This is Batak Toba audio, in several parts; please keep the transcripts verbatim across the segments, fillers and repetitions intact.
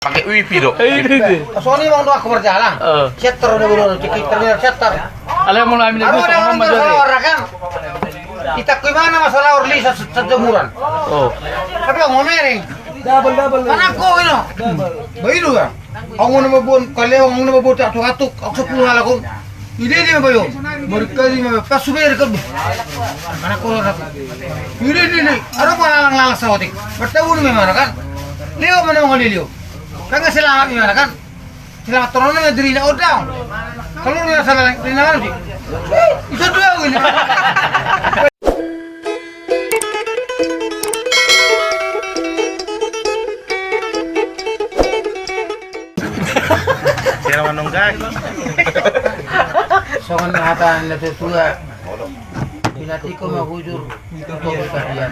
Pakai wifi do. Eh, ini, ini. Sony bang doang kemerjalan. Eh. Setter udah, udah, udah, cek terminal setter. Alai molo hami na duo, songon on ma jolo. Salah orang kan. Ita ku imana masalah orli sa-, sa-, sajemuran. Oh. Tapi ang mamereng. Double, double. Mana ko ino? Double. Bayi lu ya? Ang mau nama buan, kali ang mau nama buan tak tukatuk, aku sepuluh halak, ang. Ide dia, Bayo. Mereka di mana? Pas sudah rekam. Mana ko orang? Ide, ide, ide. Ada apa lalang-lalang sawatik? Bertahu ni mana kan? Leo mana, mau kali Leo? Kan nggak selamat di mana kan? Selamat turun dengan dirinya odang. Kalau nggak salah, dirinya mana sih? Bisa dua ini. Sira manunggak. Songon hata na tua-tua. Pinatiko ma hujur.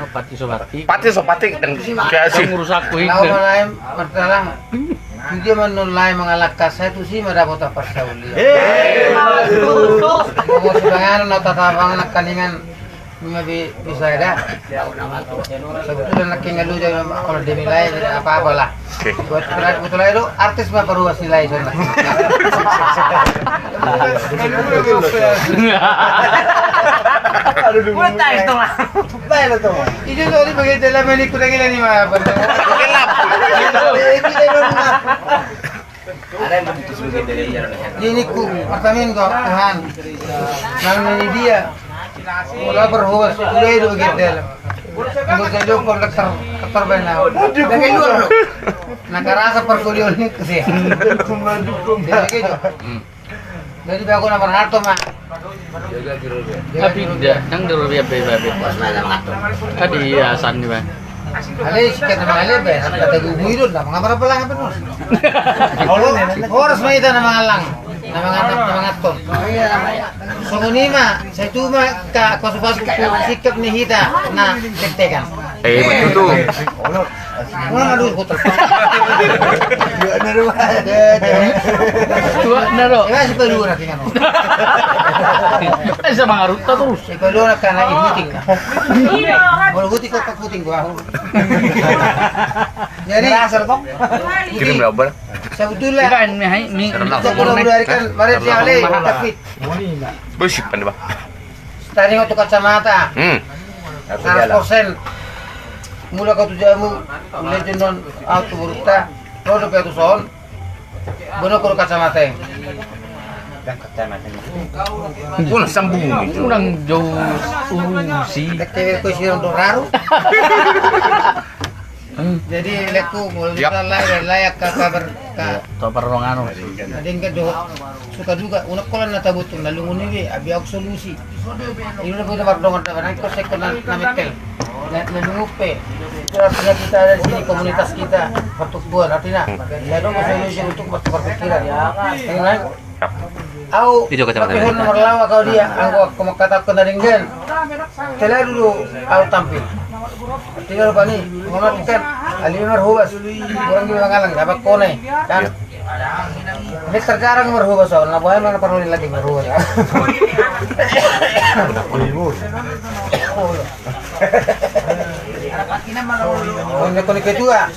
Pati so pati. Pati so pati, dan kasih. Ngurus aku. Lau malaem mardalan. Dia manulai mangalangka, saya tu si ma dapot apa sauli. Mau sebangan na tata bangan kaningan. Nunga bi-, bisa da. Sebetulna nangkin nga luja, kalau dia nilai, tidak apa-apa lah. Oke. Buat, buat, buat lae do, artis ma paruas nilai sana. Aduh, aduh. Buat tai itu lah. Baik lah tuh. Itu tuh di bagian dalam ini kurang ini nih, mah, apa tuh? Gelap. Itu dia, Bang. Ini ku, pertama ini kau, Tuhan. Nang ini dia. Udah berhoas, udah itu bagian dalam. Untuk jadi dokter, dokter benar. Dari luar, loh. Nah, karasa perkuliahan ini ke sini. Jadi gitu. Jadi aku nomor satu, mah. Tapi dia, yang di Rorobia, be, be, be. Tadi ya, San, di mana? Ale, sikat nama ale, be. Kata guru itu, lah, mengapa apa lah, apa terus? Horas ma hita na mangallang, na mangallang, na mangallang. Songon i ma, sai tu ma, ka, pasu-pasu, sikap ni hita, na, tek-tekan. Eh, betul tu. Mula ngadu hotel. Tuak na ro. Tuak na ro. Ema si Padua na tinggal. Eh, sama ngarutta terus. Si Padua na kana ihuting na. Molo huting kok huting gua. Jadi, kirim berapa? Sebetulnya. Ikan mi hai mi. Kita kalau dari kan, mari dia ale, tapi. Bersih pan, Bang. Tadi waktu kacamata. Hmm. Seratus persen. Mula kau tu jamu, mulai jendon, au tu burukta, rodo pe tu son. Bono kau kacamata. Guna sambung itu. Kurang jauh urusi. Kau isi orang doraru. Jadi, leku, molo bisa lae, lae, ka, kabar, ka. Iya, to parrongano. Ada yang kedo, suka juga, unek kolan na tabutu, na lungun ini, abi aku solusi. Ini udah gue mardongan, dapat nangkos, saya kena, na metel. Na, na lungun pe. Itu artinya kita ada di sini, komunitas kita, pertukuan, artinya. Ya, dong, solusi untuk bertukar pikiran. Ya, kan? Au, tapi hon nomor lawa kau dia, anggo aku mau katakan dari gen. Telah dulu au tampil. Tinggal rupani, ngomong kan, ali marhobas. Orang juga mangallang, dapat kone, kan? Ini terjarang marhobas, soal na boy mana perlu lagi marhobas. Kone, kone ketua.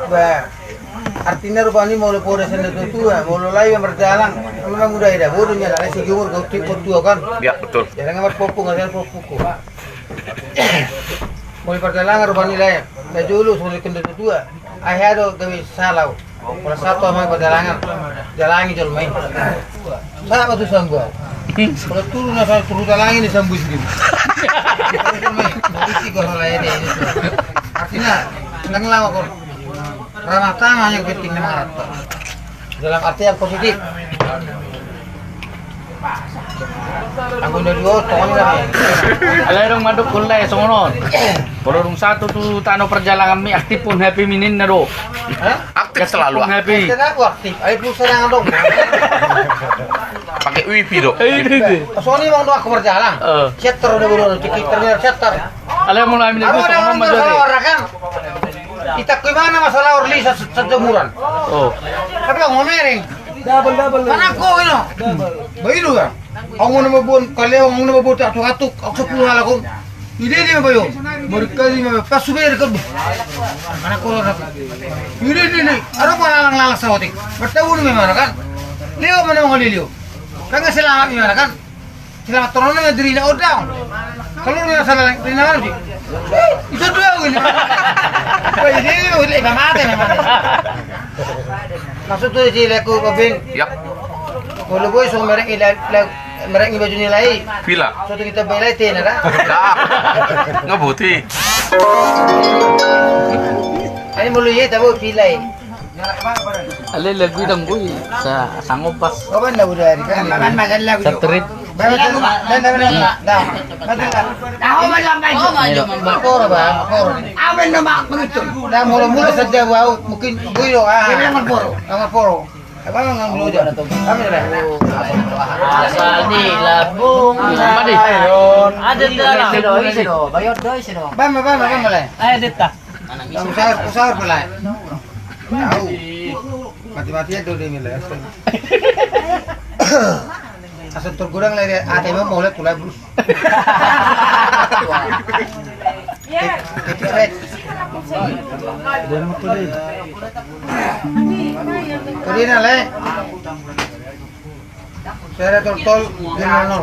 Bah. Artina rupani molo poda sian na tua-tua, molo lae mardalan, memang udah ada bodo ni ala, si jumur kau tip tua kan. Ya, betul. Jarang amat popung, ada popung ko. Molo pardalangan rupani lae, na jolo songon na tua-tua. Ai hea do gabe salau. Molo sahat tu amang pardalangan, dalangi jolma i. Sahat ma tu sambu. Molo turu na sahat turu dalangi ni sambu sendiri. Artina, ndang lawa ko. Ramah tamah yang penting na mangarap. Dalam arti yang positif. Anggo na dua, tongon na. Alai dong madok kulle songon on. Molo dung sahat tu tano pardalangan mi, aktif pun H P mi ninna do. Hah? Aktif selalu, pun ah. H P. Aktif, aktif. Ai pulsa dang dong. Pakai wifi do. Eh, ini, ini. Sony bang doang kemerjalan. Eh. Setter udah, udah, udah, terminal setter. Alai molo hami na duo, songon on ma jolo. Ita ku imana masalah orli sa-, sa-, sajemuran. Oh. Tapi ang mamereng. Double, double. Mana ko ino? Double. Bayi lu ya? Ang mau nama buan, kali ang mau nama buan tak tukatuk, aku sepuluh halak, ang. Ide ide ma bayo. Mori kali ma pasu be rekam. Mana kolor aku. Ide ide ide. Ada apa lalang lalang sawatik. Bertahu ni mana kan. Leo mana ngali leo. Kan selamat ni mana kan. Selamat turun na diri na odang. Kalau na salah diri na mana sih. Itu dua ini. Wah, ini ini udah mati memang. Maksud tu si leku babin. Ya. Kalau boy so merek ini merek ni baju nilai. Pila. So tu kita belai tena dah. Dah. Nggak buti. Ini mulu ye tahu pilai. Ale lagu idang boy sa sanggup pas. Oh, kan lagu dari kan. Kan makan lagu. Satrit. Bawa lagu, Mak. Dah, dah, dah, dah. Dah. Tahu mana lambai. Oh, maju, maju. Koro, Bang, koro. Amen no, Mak, begitu. Dah, mula-mula saja bau, mungkin boy lo, ah. Dia bilang koro. Sama koro. Apa nang lu aja? Kami dah. Asal di Labung. Apa di? Ada di dalam. Isi do, bayar do, isi do. Bam, bam, bam, bam, le. Ayo, Deta. Usaha, usaha pula. Tahu. Mati-mati aja dulu dia milih. Asal tergurang lagi, ada yang mau mulai pula, Bro. Tadi na le. Saya tol tol di mana?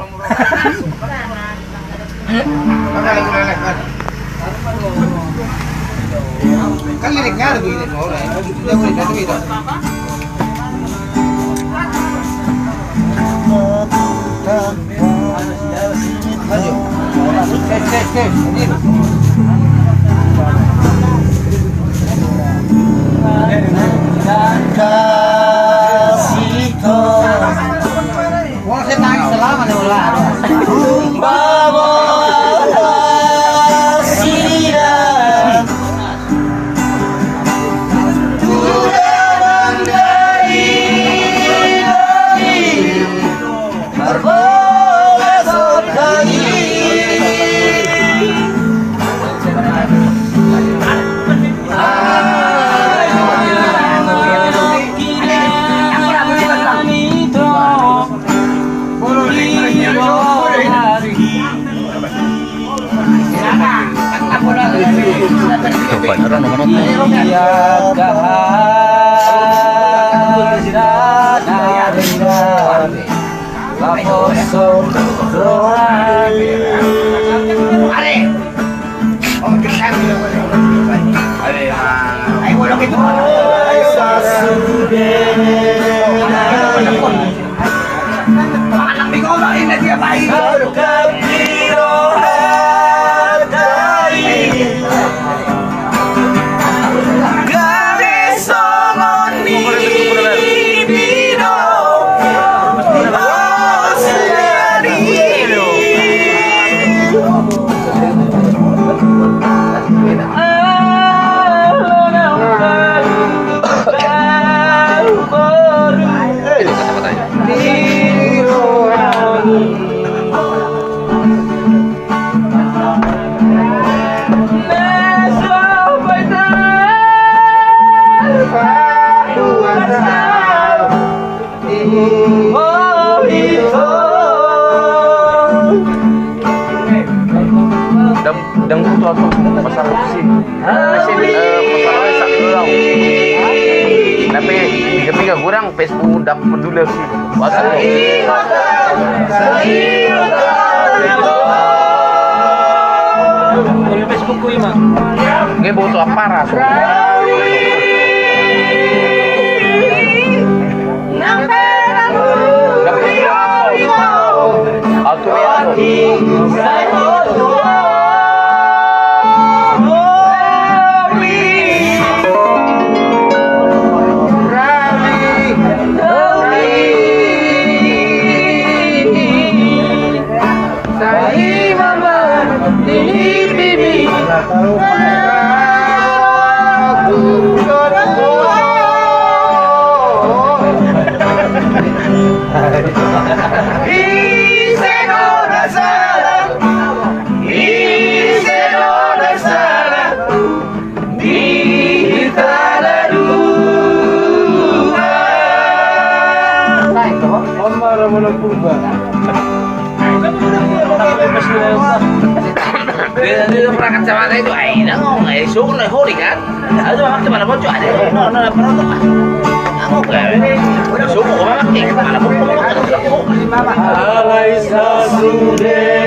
Kan lirik nggak ada begini, boleh. Dia boleh satu itu. Dang, dang butuh apa? Masalah sih. Hah? Masih, eh, masalah sak dulu. Tapi ketika kurang Facebook dang peduli sih. Waduh. Di Facebook ku ima. Nggak butuh apa ras. Dia, dia pernah kacamata itu, ai, nang, ai, sungguh lah, holy kan? Ada waktu mana bocor, ada. No, no, no, pernah tuh. Aku kayak, udah sungguh, mana pakai, mana mau, mau, mau, mau. Alai sasude.